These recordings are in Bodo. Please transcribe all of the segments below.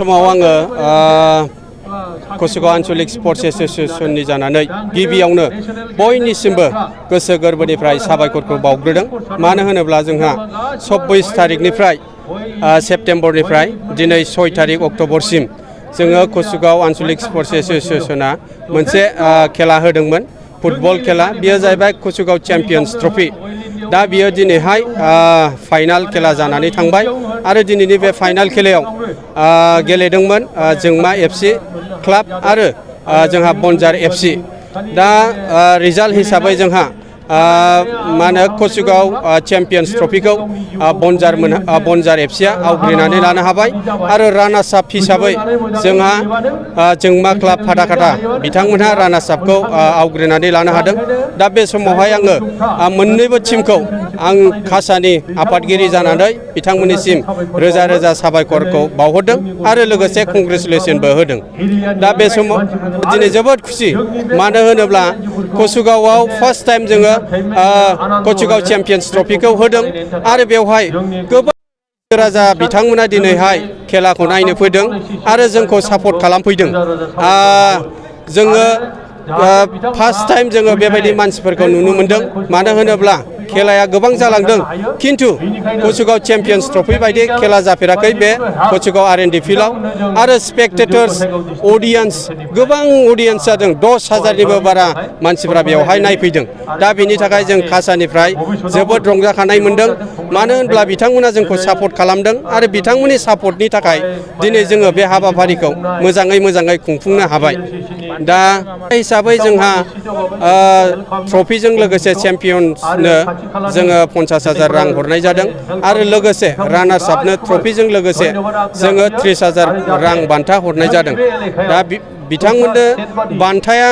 समाव आङो कसुगाव आन्चलिक स्पर्ट्स एस'सिएशननि जानानै गिबियावनो बयनिसिमबो गोसो गोरबोनिफ्राय साबायखरखौ बावग्रोदों। मानो होनोब्ला जोंहा 24 तारिखनिफ्राय सेप्तेम्बरनिफ्राय दिनै 6 तारिख अक्ट'बरसिम जोङो कसुगाव आन्चलिक स्पर्ट्स एस'सिएशना मोनसे खेला होदोंमोन, फुटबल खेला। बेयो जाहैबाय कसुगाव चेम्पियन्स ट्रफि। दा बियो दिनैहाय फाइनाल खेला जानानै थांबाय आरो दिनैनि बे फाइनाल खेलायाव गेलेदोंमोन जोंमा एफसि क्लाब आरो जोंहा बनजार एफसि। दा रिजाल्ट हिसाबै जोंहा मा होनो कसुगाव चेम्पियन्स ट्रफिखौ बनजार एफसिया आवग्रिनानै लानो हाबाय आरो रानार्स आप हिसाबै जोंहा जोंमा क्लाब फाथाखाथा बिथांमोनहा रानार्स आपखौ आवग्रिनानै लानो हादों। दा बे समावहाय आङो मोननैबो टीमखौ आं कासानि आफादगिरि जानानै बिथांमोननिसिम रोजा रोजा साबायखरखौ बावहरदों आरो लोगोसे कंग्रेचुलेसनबो होदों। दा बे समाव दिनै जोबोद खुसि, मानो होनोब्ला कसुगावआव फार्स्ट टाइम जोङो कसुगाव चेम्पियन्स ट्रफिखौ होदों आरो बेवहाय गोबां राजा बिथांमोना दिनैहाय खेलाखौ नायनो फैदों आरो जोंखौ सापर्ट खालामफैदों। जोङो फार्स्ट टाइम जोङो बेबायदि मानसिफोरखौ नुनो मोनदों। मानो होनोब्ला खेलाया गोबां जालांदों, खिन्थु कसुगाव चेम्पियन्स ट्रफि बायदि खेला जाफेराखै बे कसुगाव आर.एन.डि. फिल्डआव। आरो स्पेक्टेटर्स अडियेन्स, गोबां अडियेन्स जादों, 10,000निबो बारा मानसिफ्रा बेवहाय नायफैदों। दा बेनि थाखाय जों कासानिफ्राय जोबोद रंजाखानाय मोनदों, मानो होनब्ला बिथांमोना जोंखौ सापर्ट खालामदों आरो बिथांमोननि सापर्टनि थाखाय दिनै जोङो बे हाबाफारिखौ मोजाङै खुंफुंनो हाबाय। दा हिसाबै जोंहा ट्रफिजों लोगोसे चेम्पियन्सनो जोङो 50,000 रां हरनाय जादों आरो लोगोसे रानार्स आपनो ट्रफिजों लोगोसे जोङो 30,000 रां बान्था हरनाय जादों। दा बिथांमोननो बान्थाया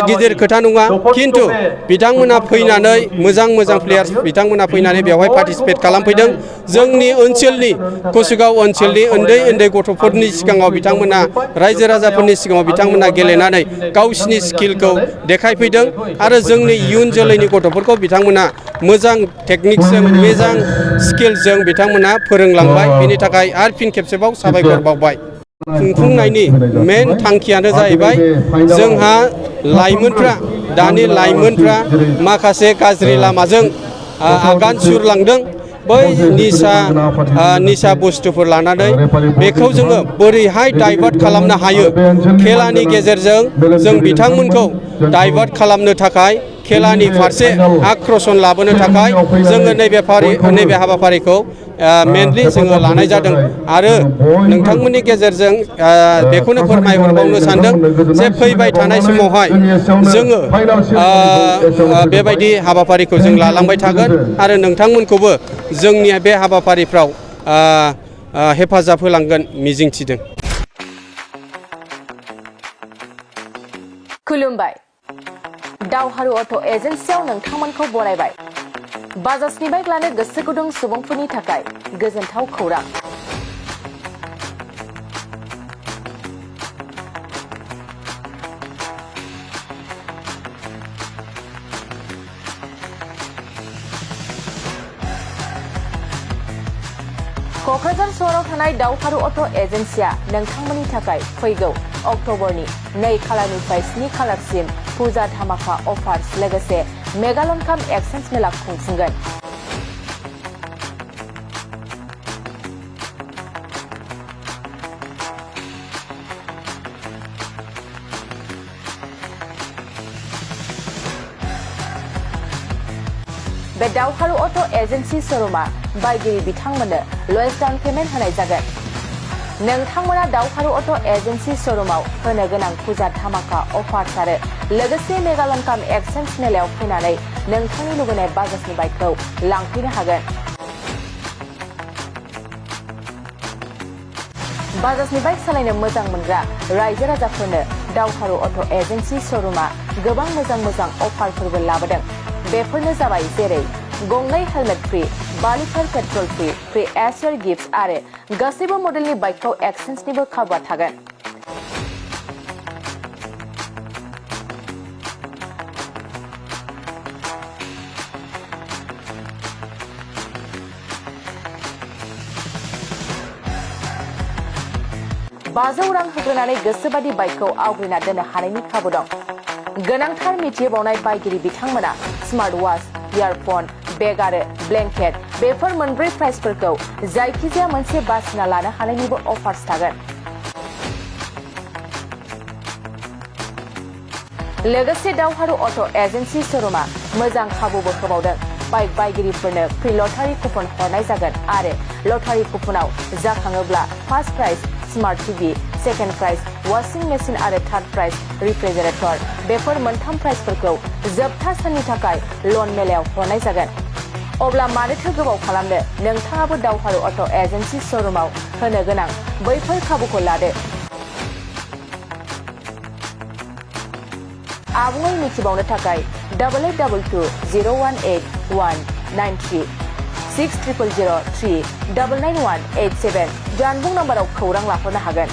गिदिर खोथा नङा, खिन्थु बिथांमोना फैनानै मोजां प्लेयार्स बिथांमोना फैनानै बेवहाय पार्टिसिपेट खालामफैदों। जोंनि ओनसोलनि कसुगाव ओनसोलनि उन्दै गथ'फोरनि सिगाङाव बिथांमोना, रायजो राजाफोरनि सिगाङाव बिथांमोना गेलेनानै गावसिनि स्किलखौ देखायफैदों आरो जोंनि इयुन जोलैनि गथ'फोरखौ बिथांमोना मोजां टेकनिकजों, मोजां स्किलजों बिथांमोना फोरोंलांबाय। बिनि थाखाय आरो फिन खेबसेबाव साबायखर बावबाय। खुंफुंनायनि मेन थांखियानो जाहैबाय जोंहा लाइमोनफ्रा, दानि लाइमोनफ्रा माखासे गाज्रि लामाजों आगान सुरलांदों। बै निसा बुस्थुफोर लानानै बेखौ जोङो बोरैहाय डाइभार्ट खालामनो हायो, खेलानि गेजेरजों जों बिथांमोनखौ डाइभार्ट खालामनो थाखाय, खेलानि फारसे आक्रोशन लाबोनो थाखाय जोङो नैबे हाबाफारिखौ मेनलि जोङो लानाय जादों। आरो नोंथांमोननि गेजेरजों बेखौनो फोरमायहरबावनो सानदों जे फैबाय थानाय समावहाय जोङो बेबायदि हाबाफारिखौ जों लालांबाय थागोन आरो नोंथांमोनखौबो जोंनि बे हाबाफारिफ्राव हेफाजाब होलांगोन मिजिंथिदों। खुलुमबाय। दावहारु अट' एजेन्सियाव नोंथांमोनखौ बरायबाय। बाजाजनि बाइक लानो गोसो गुदुं सुबुंफोरनि थाखाय गोजोनथाव खौरां। क'क्राझार सहराव थानाय दावहारु अट' एजेन्सिया नोंथांमोननि थाखाय फैगौ अक्ट'बरनि 2 खालारनिफ्राय 7 खालारसिम फुजा धामाका अफार्स लोगोसे मेगालन काम एक्सचेन्ज मेला खुंफुंगोन। बे दावहारु अट' एजेन्सि श'रुमा बायगिरि बिथांमोननो लवेस्ट डाउन पेमेन्ट होनाय जागोन। नोंथांमोना दावहारु अट' एजेन्सि श'रुमाव होनो गोनां फुजा धामाका अफार्स आरो लोगोसे मेगालन काम एक्सचेन्ज मेलायाव फैनानै नोंथांनि लुबैनाय बाजाजनि बाइकखौ लांफैनो हागोन। बाजाजनि बाइक सालायनो मोजां मोनग्रा रायजो राजाफोरनो दावहारु अट' एजेन्सि श'रुमा गोबां मोजां अफारफोरबो लाबोदों। बेफोरनो जाबाय जेरै गंनै helmet free, 5 litre petrol free, air gift आरो गासैबो मडेलनि बाइकखौ एक्सचेन्जनिबो खाबुआ थागोन। 500 रां होग्रोनानै गोसोबादि बाइकखौ आवग्रिना दोननो हानायनि खाबु दं। गोनांथार मिथिबावनाय बायगिरि बिथांमोना स्मार्ट वाच, इयारफन, बेग आरो ब्लेंकेट बेफोर मोनब्रै प्राइसफोरखौ जायखिजाया मोनसे बासिना लानो हानायनिबो अफार्स थागोन। लोगोसे दावहारु अट' एजेन्सि श'रुमा मोजां खाबुबो होबावदों। बाइक बायगिरिफोरनो फ्रि लटारि कुपन हरनाय जागोन आरो लटारि कुपनाव जाखाङोब्ला first prize smart TV, second prize washing machine आरो थार्ड प्राइज रिफ्रिजारेटर बेफोर मोनथाम प्राइजफोरखौ जोबथा साननि थाखाय लन मेलायाव हरनाय जागोन। अब्ला मानोथो गोबाव खालामनो, नोंथाङाबो दावहारु अट' एजेन्सि श'रुमाव होनो गोनां बैफोर खाबुखौ लादो। आबुङै मिथिबावनो थाखाय 8822018193 600003 99187 जानबुं नाम्बाराव खौरां लाहरनो हागोन।